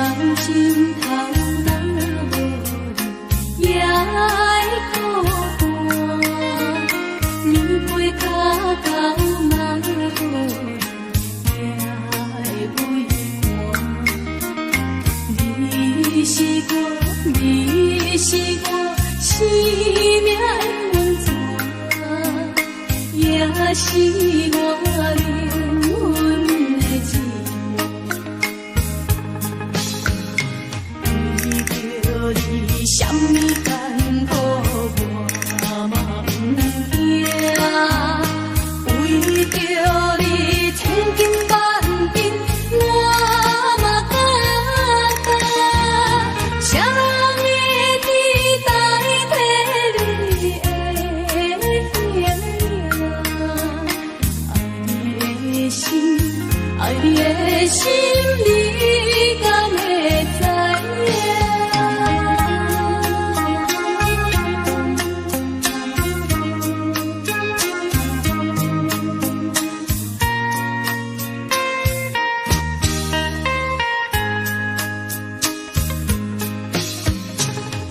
人心頭若無你，也會孤單。暝飛跤到嘛無你，也會畏寒。你是我，你是我生命的源泉，也是我靈魂的一半。為著你，啥物艱苦我嘛毋驚。為著你，千金萬金我嘛擔當。誰人會知代替你的形影？愛你的心，愛你的心，你敢會知影？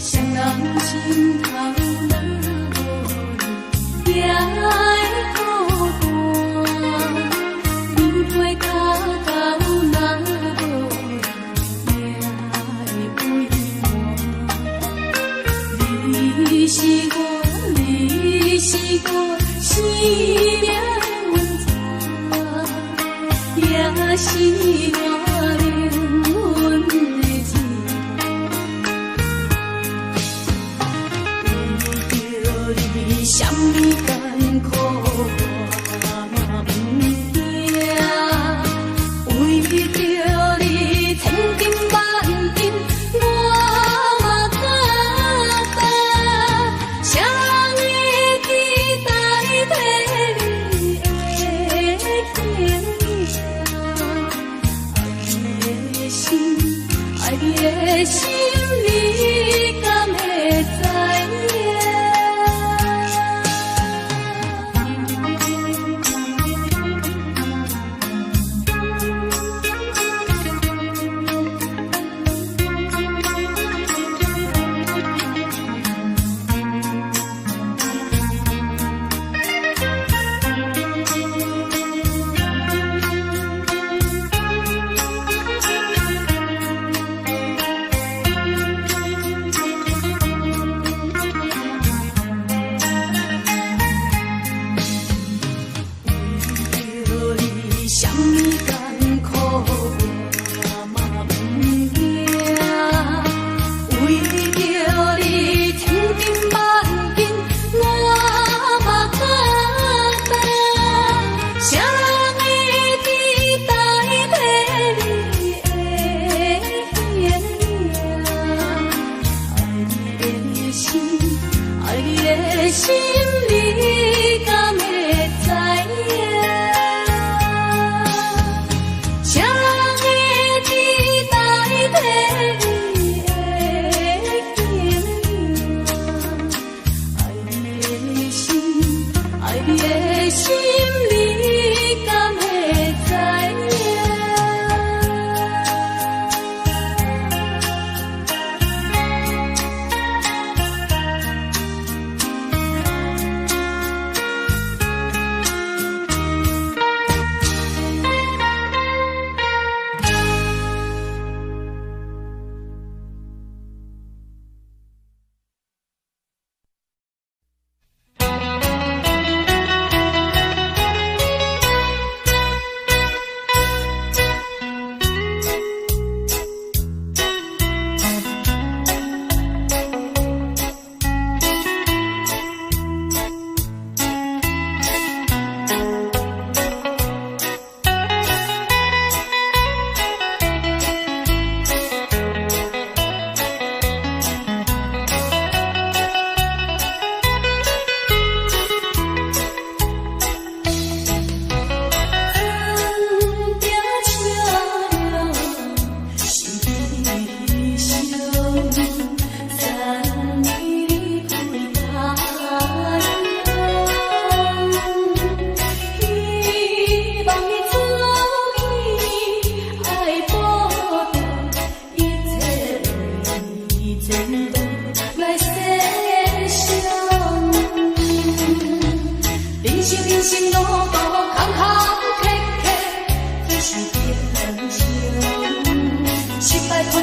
誰人心頭若無你，也會孤單。暝飛跤到若無你，也會畏寒。你是我，你是我生命的源泉，也是我靈魂的一半。為著你，啥物艱苦我嘛毋驚。為著你，千金萬金我嘛擔當。誰人會知代替你的形影？愛你的心，愛你的心，你敢會知影？為著你，啥物艱苦我嘛毋驚。為著你，千金萬金我嘛擔當。誰人會知代替你的形影？愛你的心，愛你的心，你敢會知影？誰人會知代替你的形影？愛你的心，愛你的心，你敢會知影？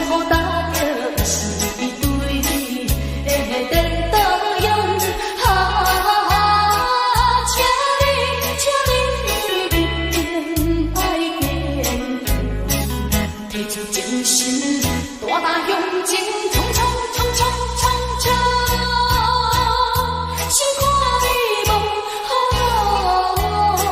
苦打擊是對的顛倒用。啊，請你，請你一定愛堅強，提出精神，大膽向前衝衝衝衝衝衝，心肝你無好路用。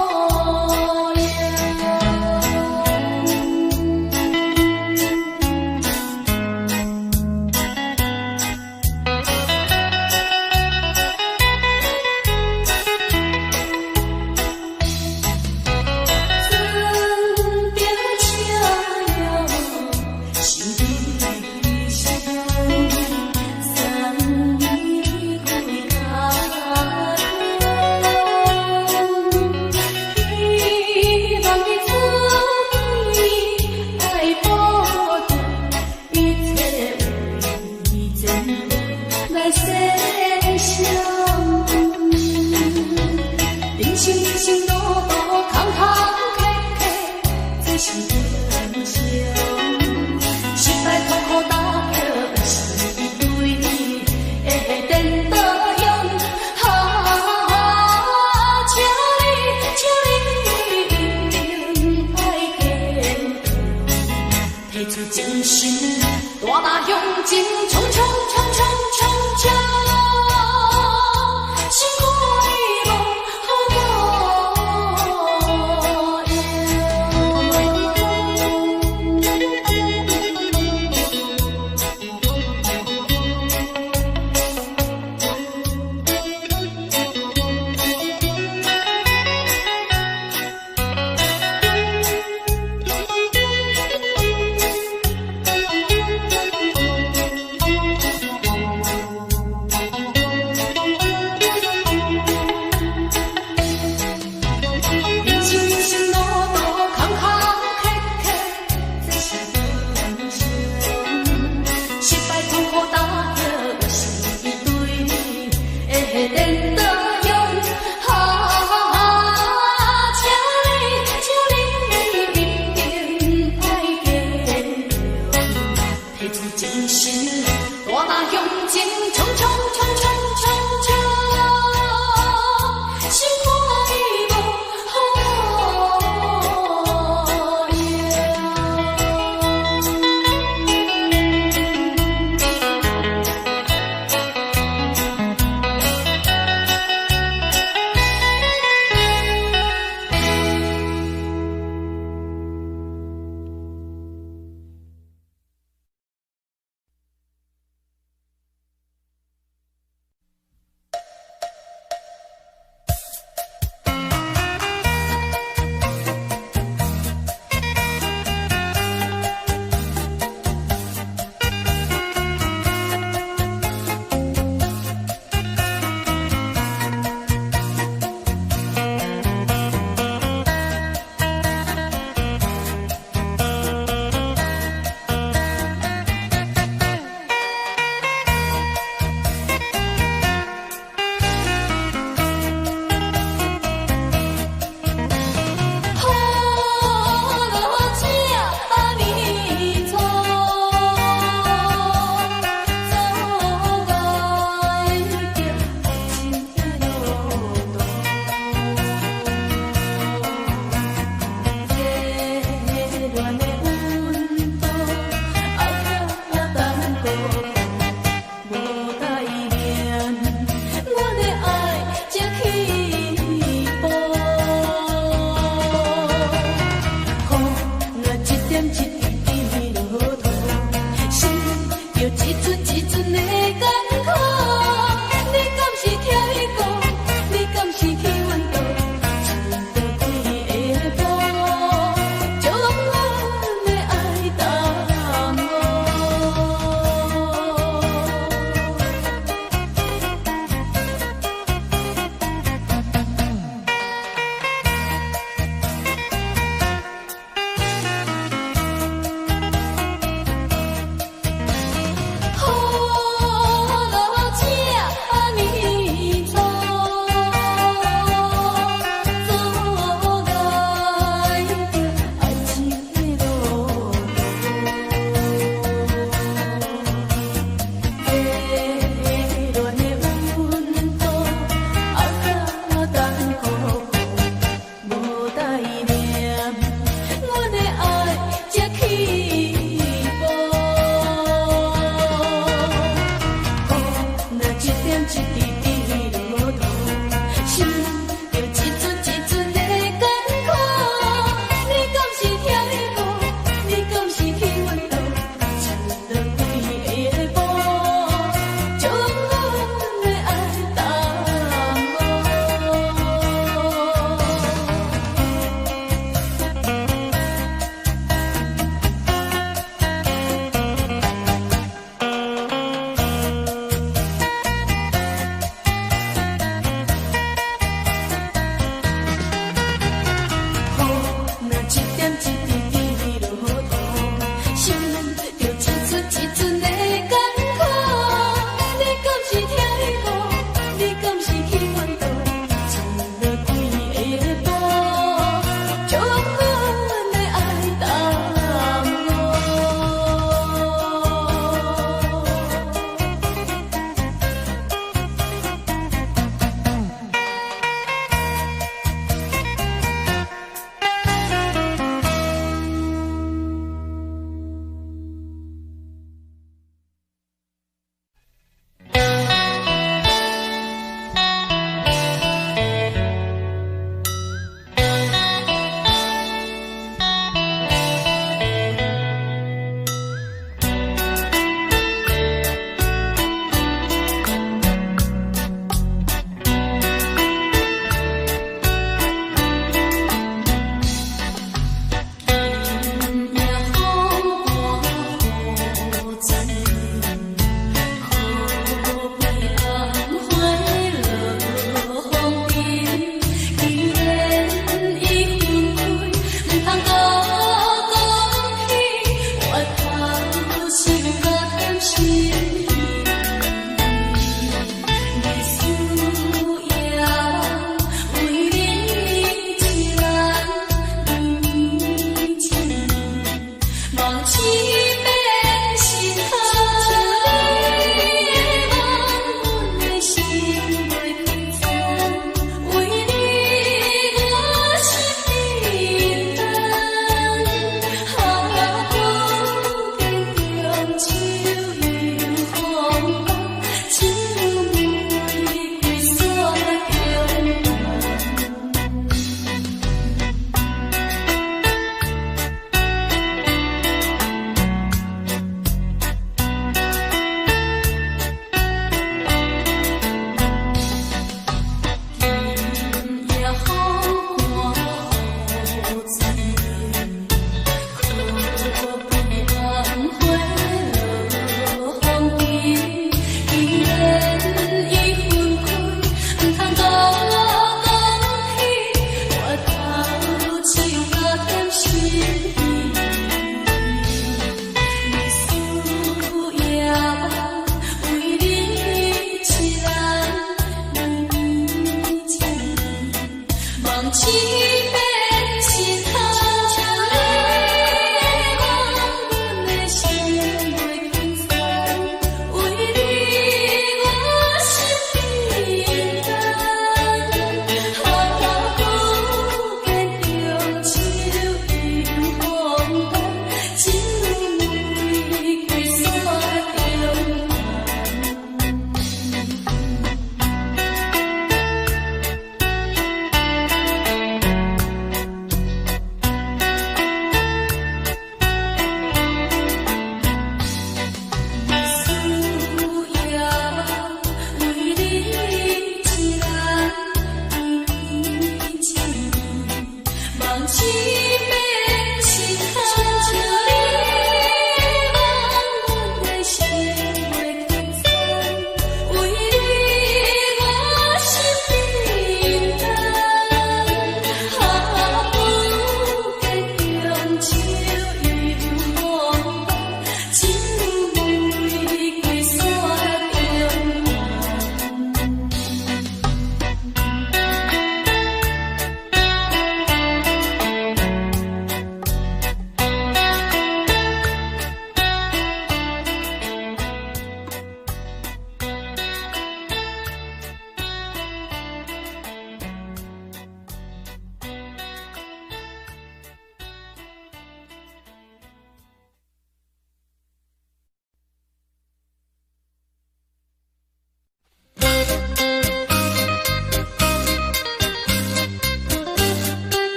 船著車哟，想你的時陣，送你回家鄉。希望你自己愛保重，一切為前途來設想。人生人生路途坎坎坷坷，這是人生。失敗痛苦打擊是對的顛倒用。啊，請你，請你一定愛堅強，提出精神，大膽向前衝衝衝衝衝衝，心肝你無好路用。人生人生路途坎坎坎坷，這是人生。失敗痛苦打擊是對的顛倒用。啊，請你，請你一定愛堅強，提出精神，大膽向前衝衝衝衝衝衝，心肝你無好路用。好路這呢走，阻礙著愛情的路途。熱戀的溫度，後壁等孤無代命，阮的愛才起步。雨若一點一滴滴落土，心就一寸一寸的艱苦。你敢是疼伊顧？你敢是去阮倒？穿倒幾下步，將阮的愛耽誤。好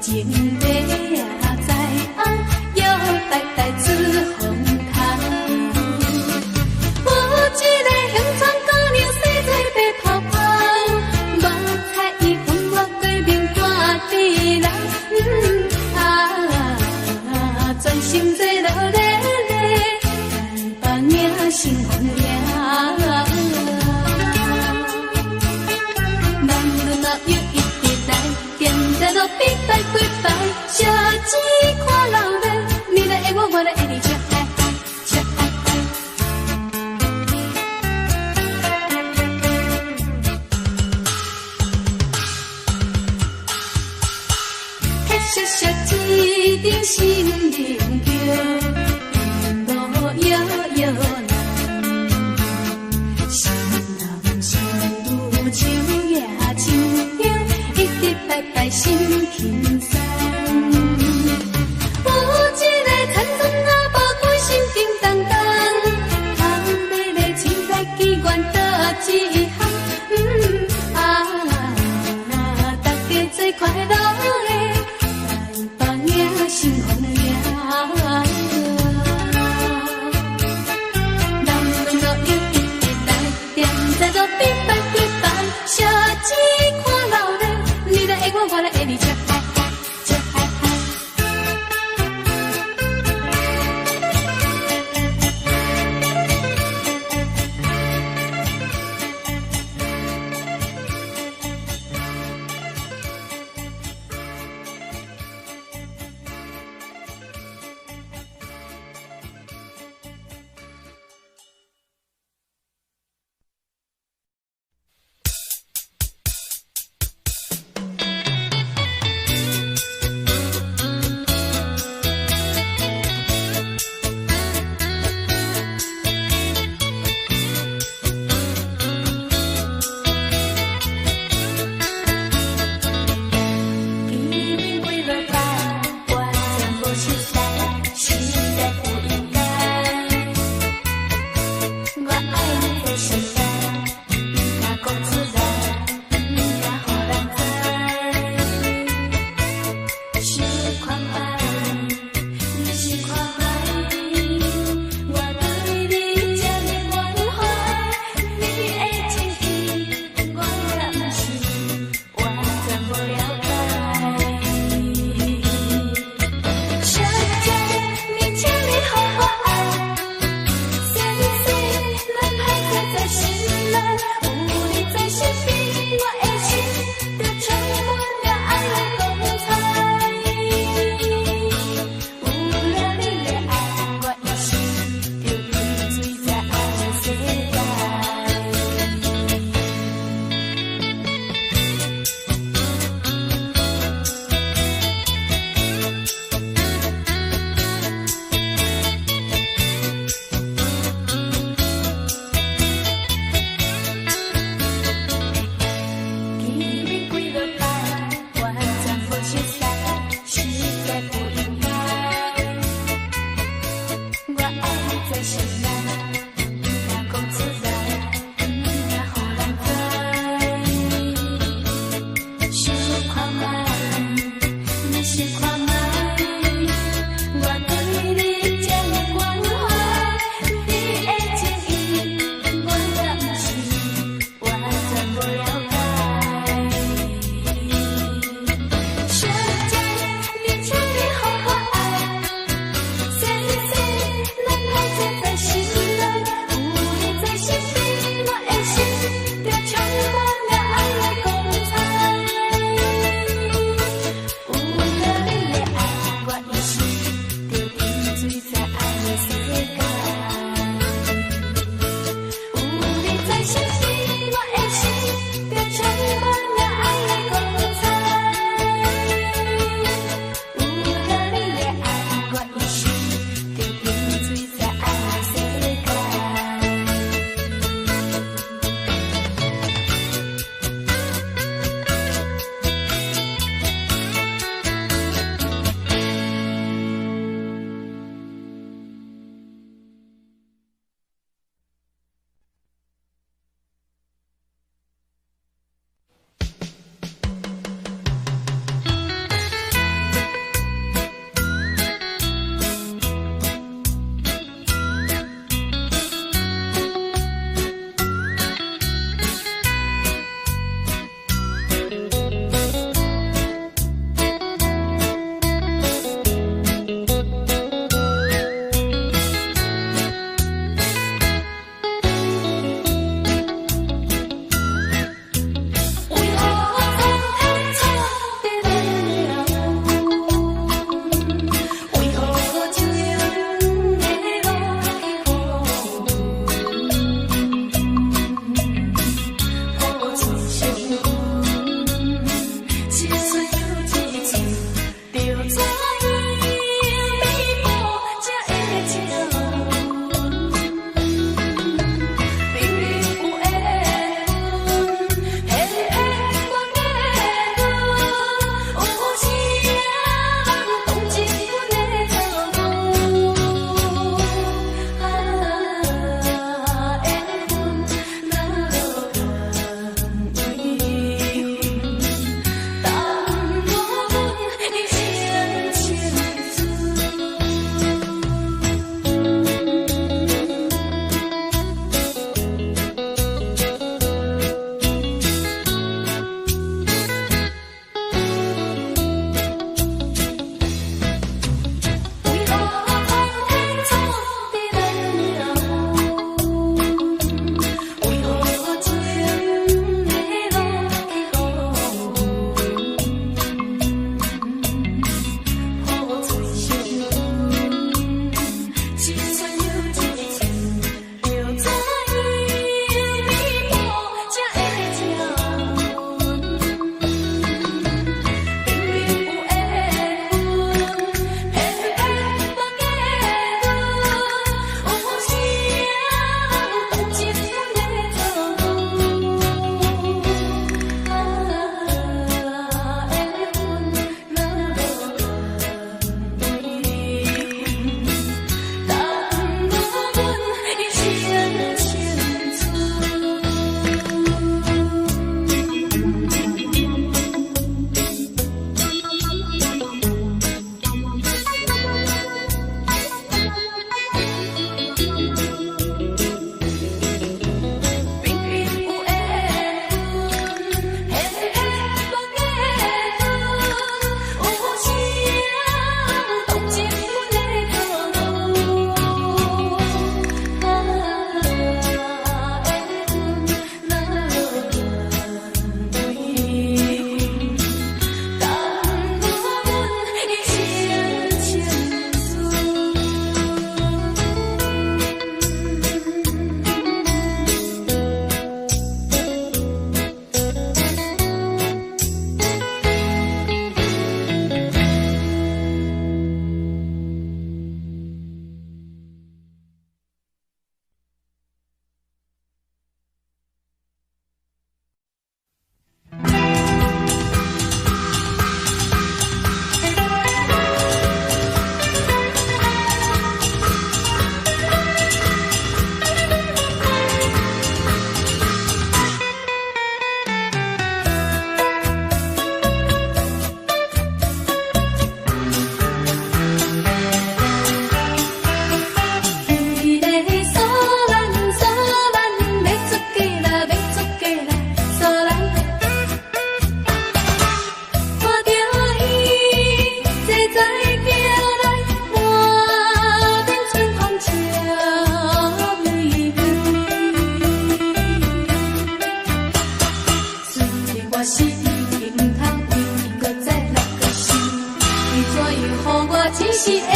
情地在紅，搖代代出風頭。有一个鄉村姑娘，生做白泡泡，目彩伊分我過面看甜人，啊，專心做落咧咧，台北迎新風迎。男女老友一直來，踮在路邊拜幾擺，小錢看老咧，你來愛我，我來愛你，笑嗨嗨，笑嗨嗨。黑雪雪一顶新娘轿，路搖搖人，新男新女手舉親香，一直拜拜心輕鬆。有一个田村阿婆，規身叮當當，頭尾咧凊彩機關倒一項，啊，大家做快樂的台北迎新風迎。男女老友一直來，踮在路邊拜幾擺，小錢看老咧，你來愛我，我來愛你，笑嗨嗨，怎樣彌補才會成分？明明有緣分，偏偏無結婚。有啥人同情阮的遭遇？啊，緣分若無緣分，耽誤阮一生青春。為何空天注定咱命運？為何情的路去予阮？破碎傷痕，一寸又一寸，著怎樣彌補才會成分？明明有緣分，偏偏無結婚。有啥人同情阮的遭遇？啊，緣分若無緣分，耽誤阮一生青春。明明有緣分，偏偏無結婚。有啥人同情阮的遭遇？啊，緣分若無緣分，耽誤阮一生青春。伊的蘇蘭蘇蘭，欲出嫁啦，欲出嫁啦，蘇蘭。看著伊坐在轎內，滿面春風笑眯眯。雖然我心情毋通為伊閣再來閣想，伊怎樣予我一時會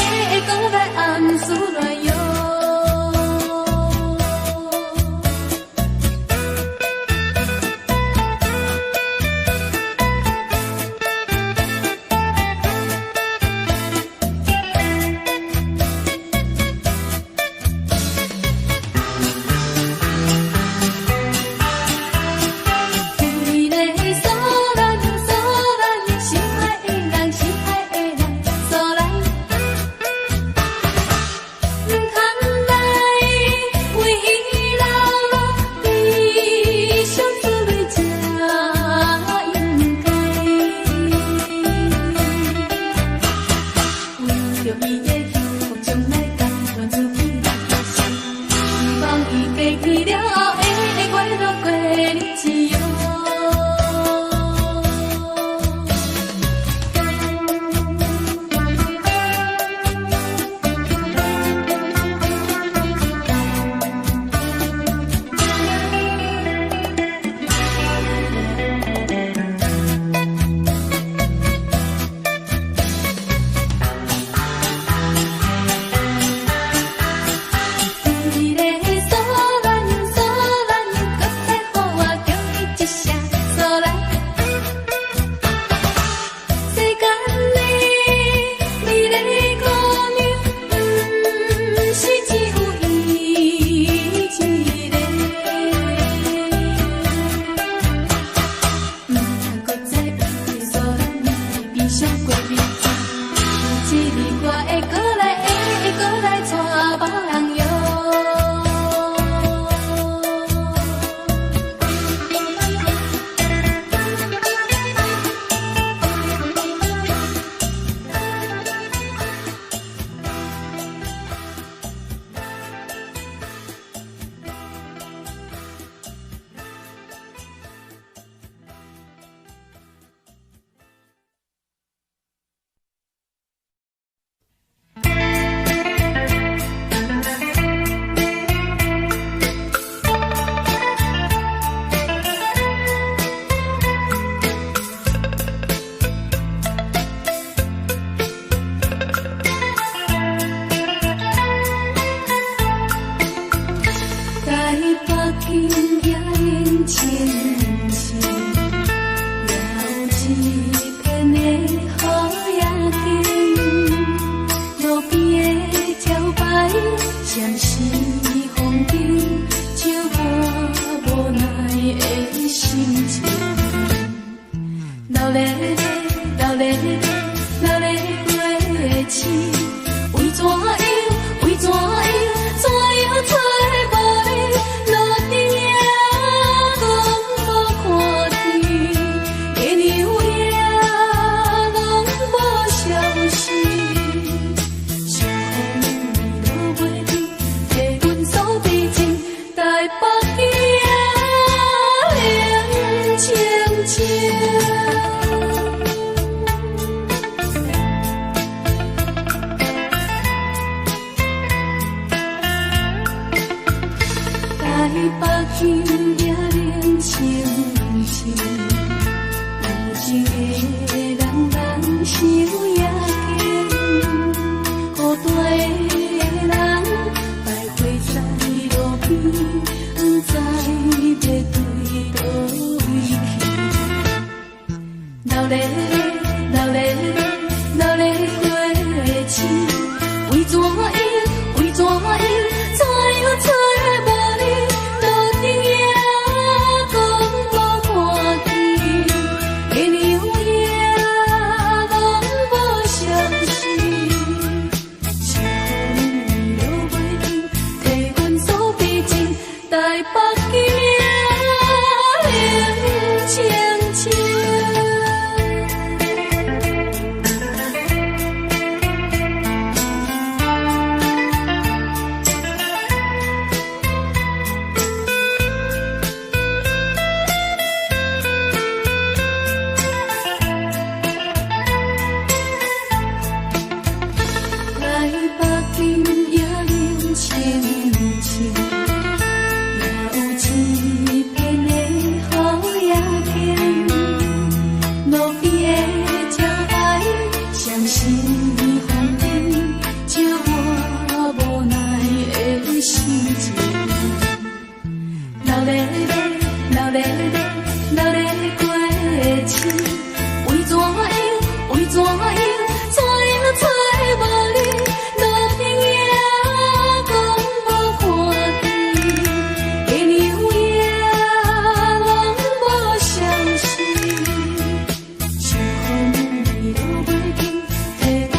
閣來暗思亂想？伊的蘇蘭蘇蘭，心愛的人，心愛的人，蘇蘭。閃是風景，照我無奈的心情。流咧流咧流咧過市，為怎樣？為怎樣？怎樣揣無你？路燈也講無看見，月娘也攏無消息。想予你落袂停，替阮訴悲情，台北也冷清清。台北今夜冷清清，有情的人人想也紧，孤單的人徘徊在路邊，不知欲對佗位去。流咧流咧流咧過市，為怎樣？為怎樣？怎樣揣無你？路燈也講無看見，月娘也攏無消息。想予你落袂停，替阮訴悲情，台北今夜冷清清。台北今夜冷清清，也有一片的好夜景。路邊的招牌，閃是風景，照我無奈的心情。流咧流咧流咧過市，為怎樣？為怎樣？怎樣揣無你？路燈也講無看見，月娘也攏無消息。想予你落袂停，替阮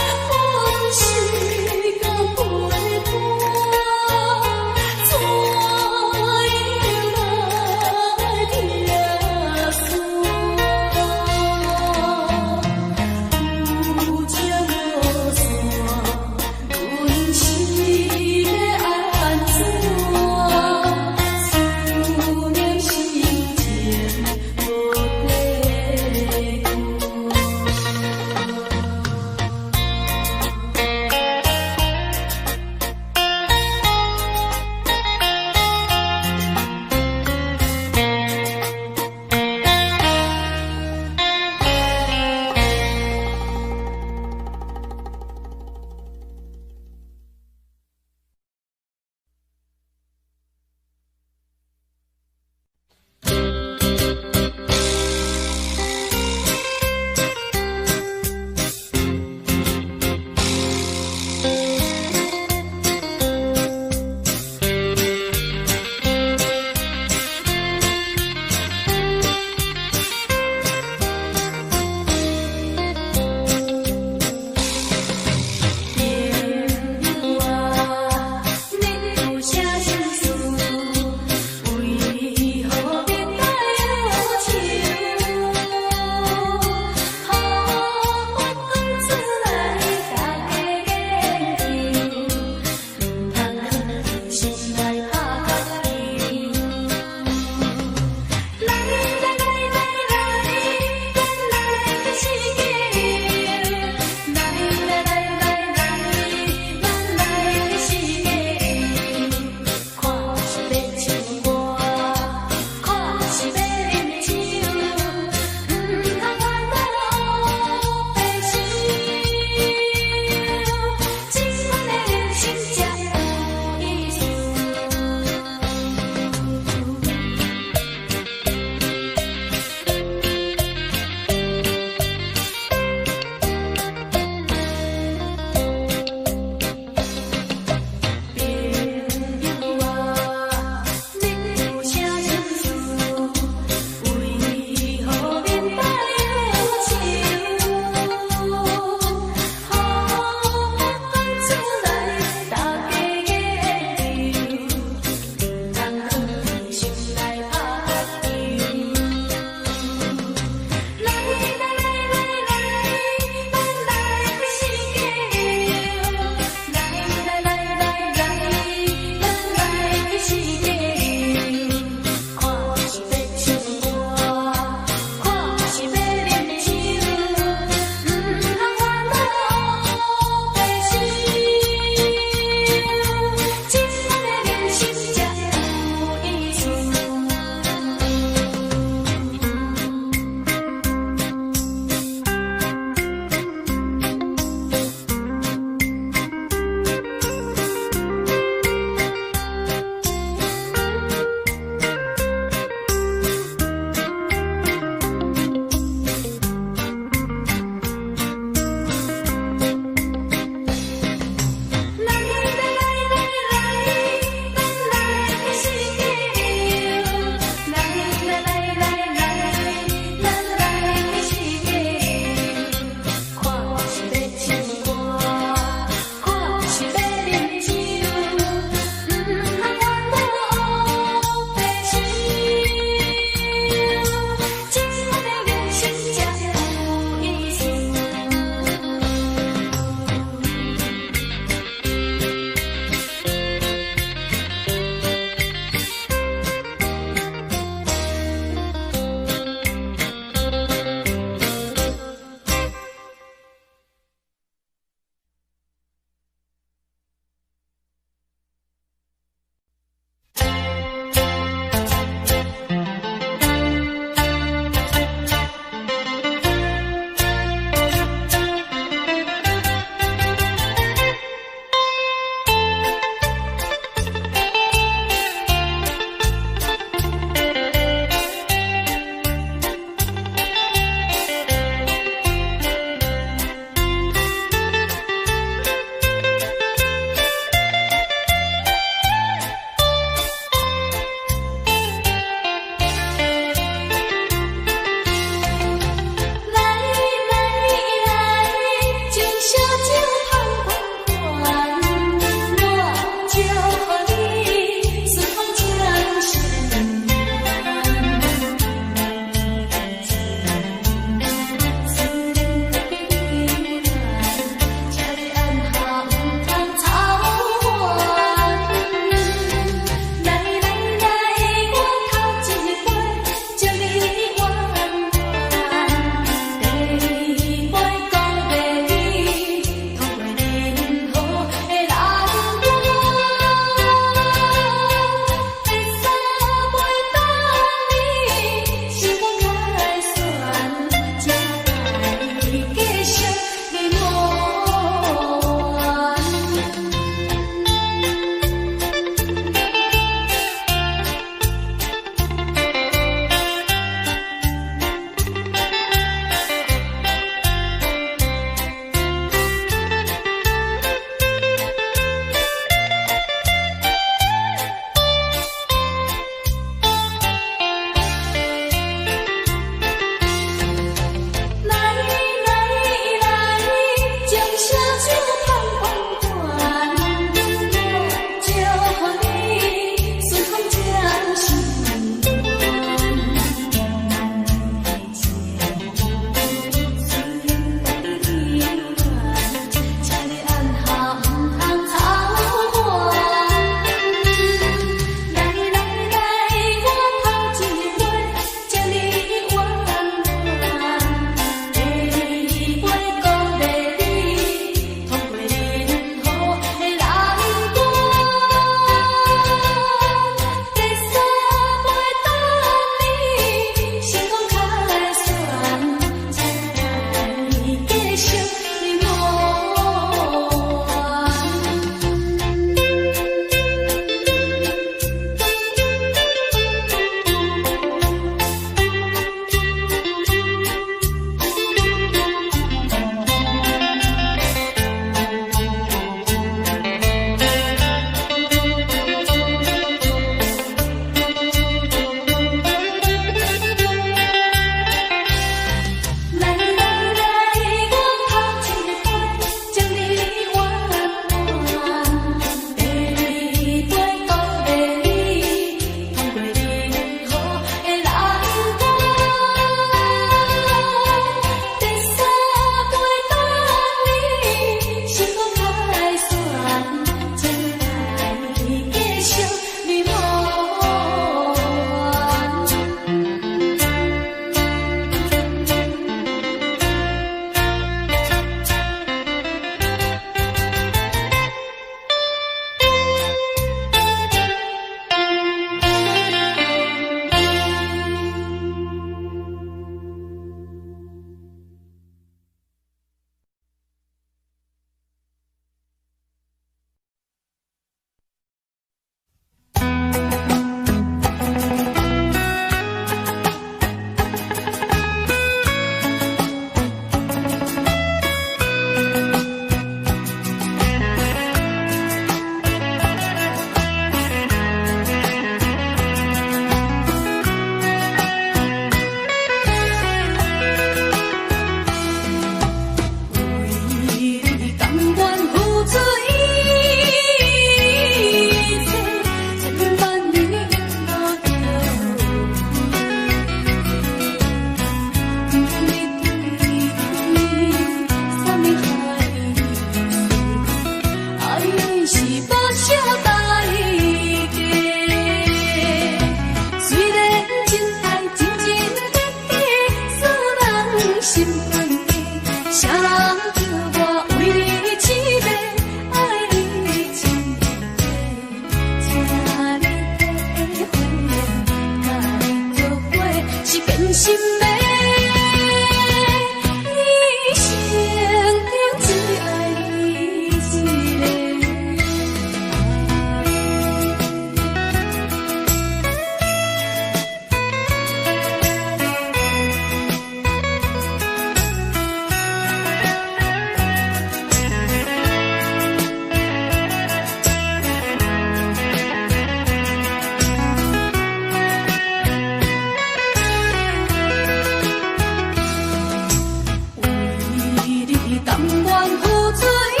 願付出一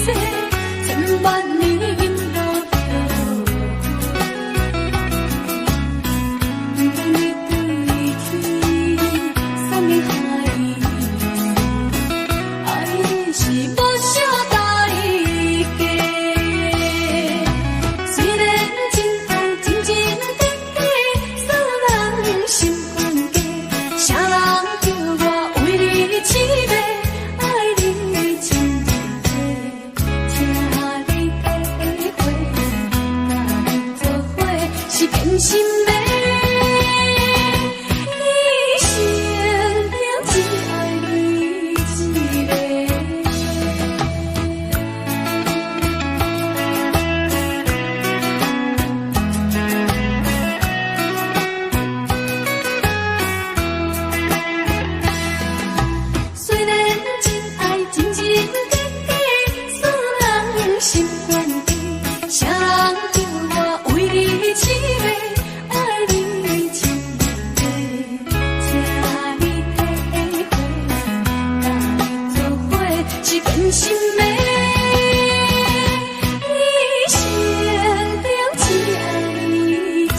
切，千萬年都做。毋甘你對去山盟海誓，愛是無惜代價。雖然真愛真真假假，耍人心肝假，啥人叫我為你痴迷，愛你情袂假，請你體會，佮你做伙是堅心的。一生定只愛你一个。雖然真愛真真假假，耍人心肝假，啥人叫我為你痴迷，愛你情袂假，請你體會，佮你做伙是堅心的。一生定只愛你一个。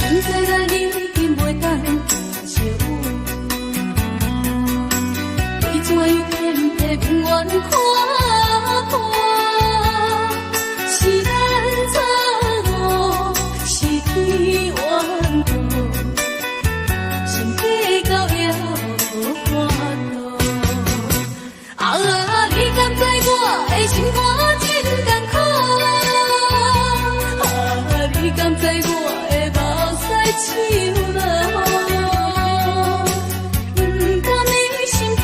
毋知咱已經袂當相有，為怎樣偏偏不願看破？是咱錯誤，是天怨妒，心計較也無法度。啊，你敢知我的心肝真艱苦？啊，你敢知我的目屎像落雨？毋甘你心痛，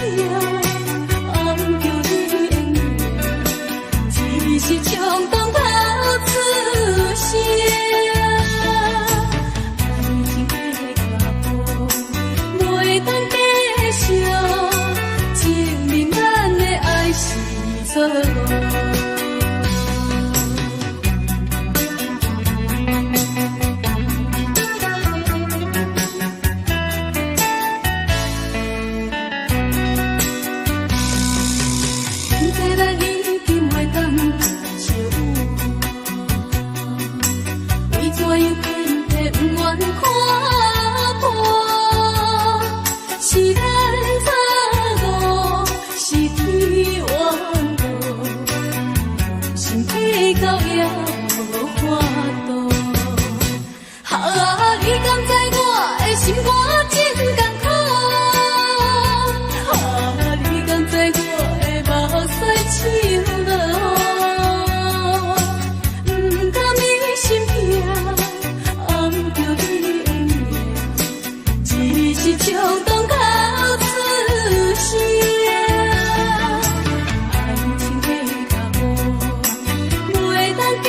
暗叫你的名，只是衝動頭出聲。愛情的腳步袂當繼續，證明咱的愛是錯誤。毋知咱已經袂當相有，為怎樣偏偏不願看破？是咱錯誤，是天怨妒，心計較也無法度。啊，你敢知我的心肝真艱苦？啊，你敢知我的目屎像落雨？毋甘你心痛，暗叫你的名，只是衝動口出聲。愛情的腳步袂當繼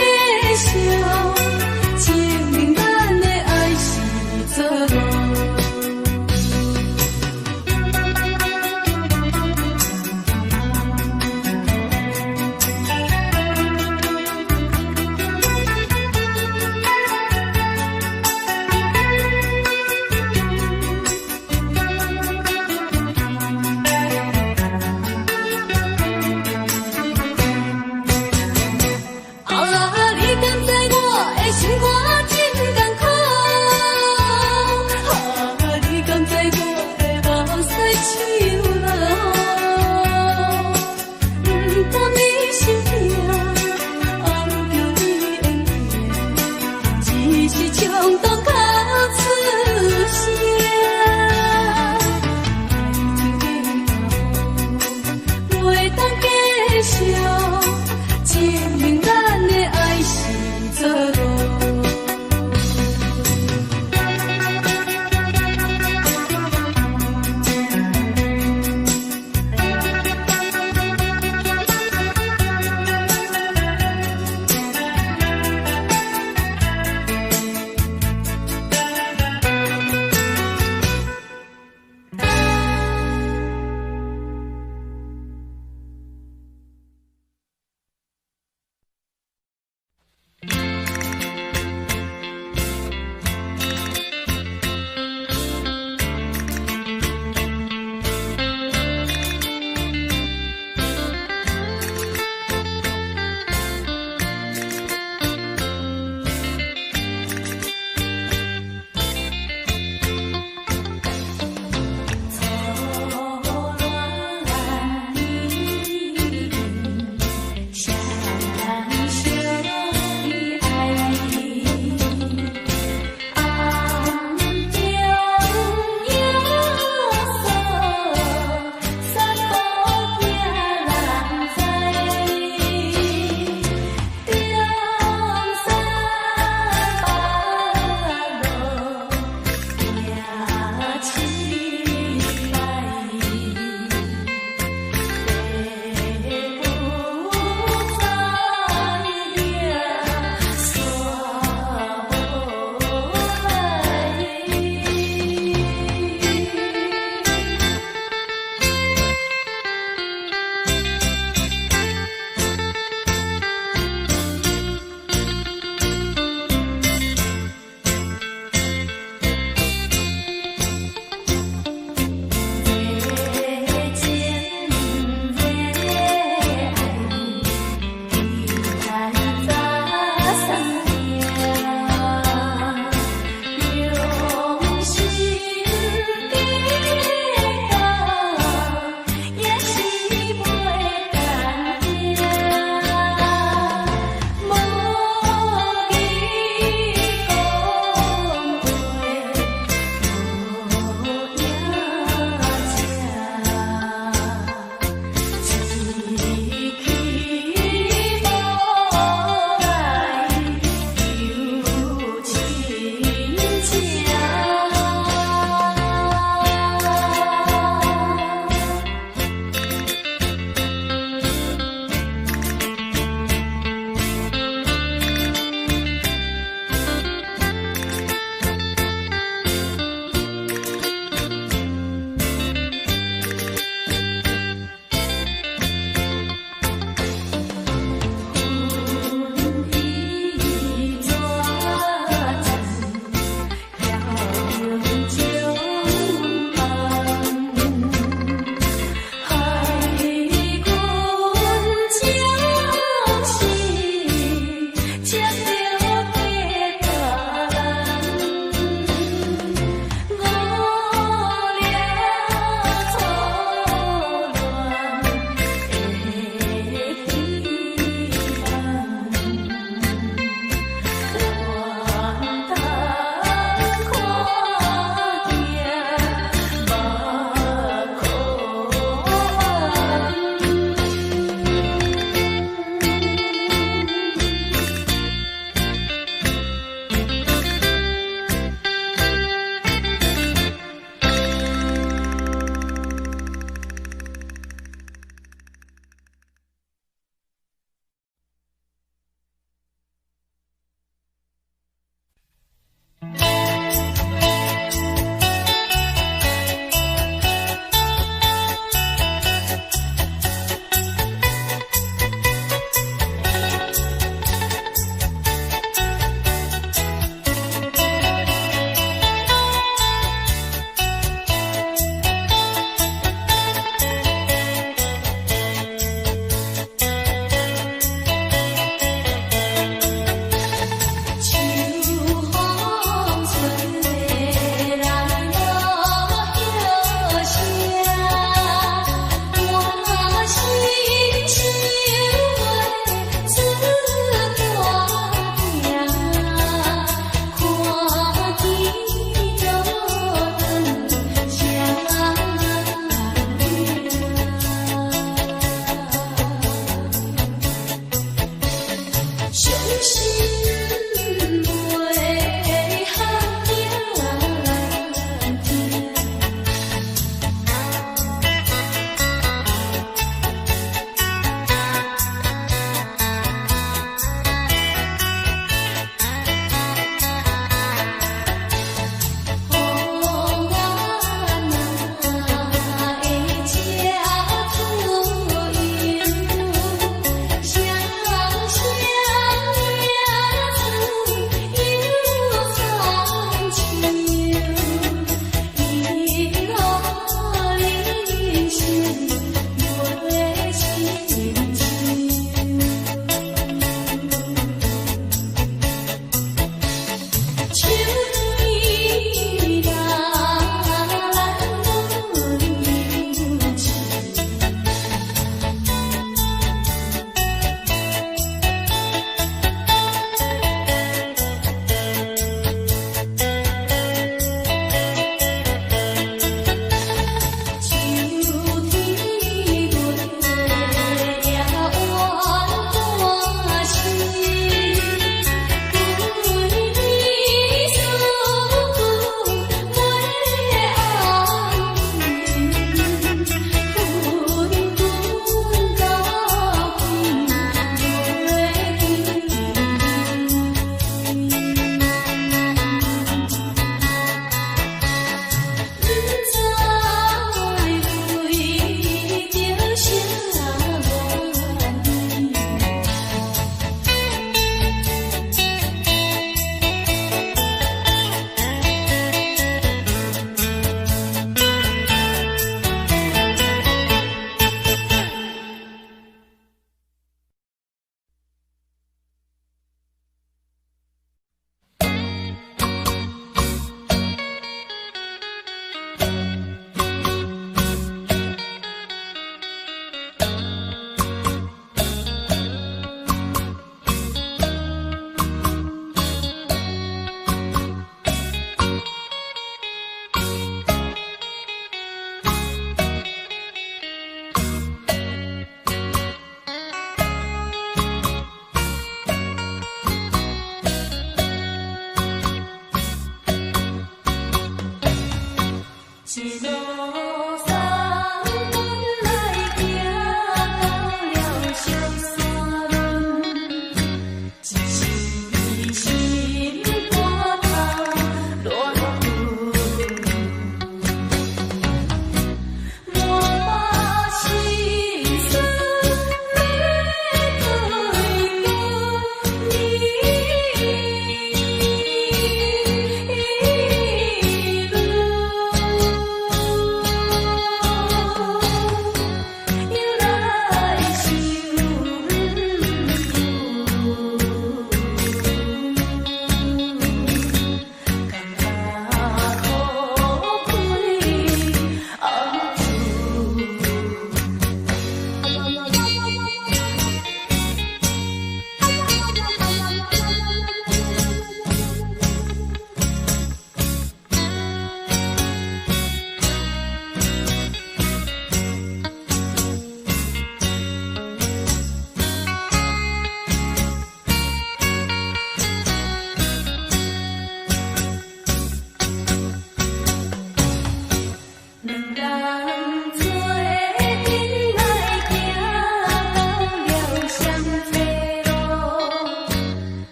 傷心。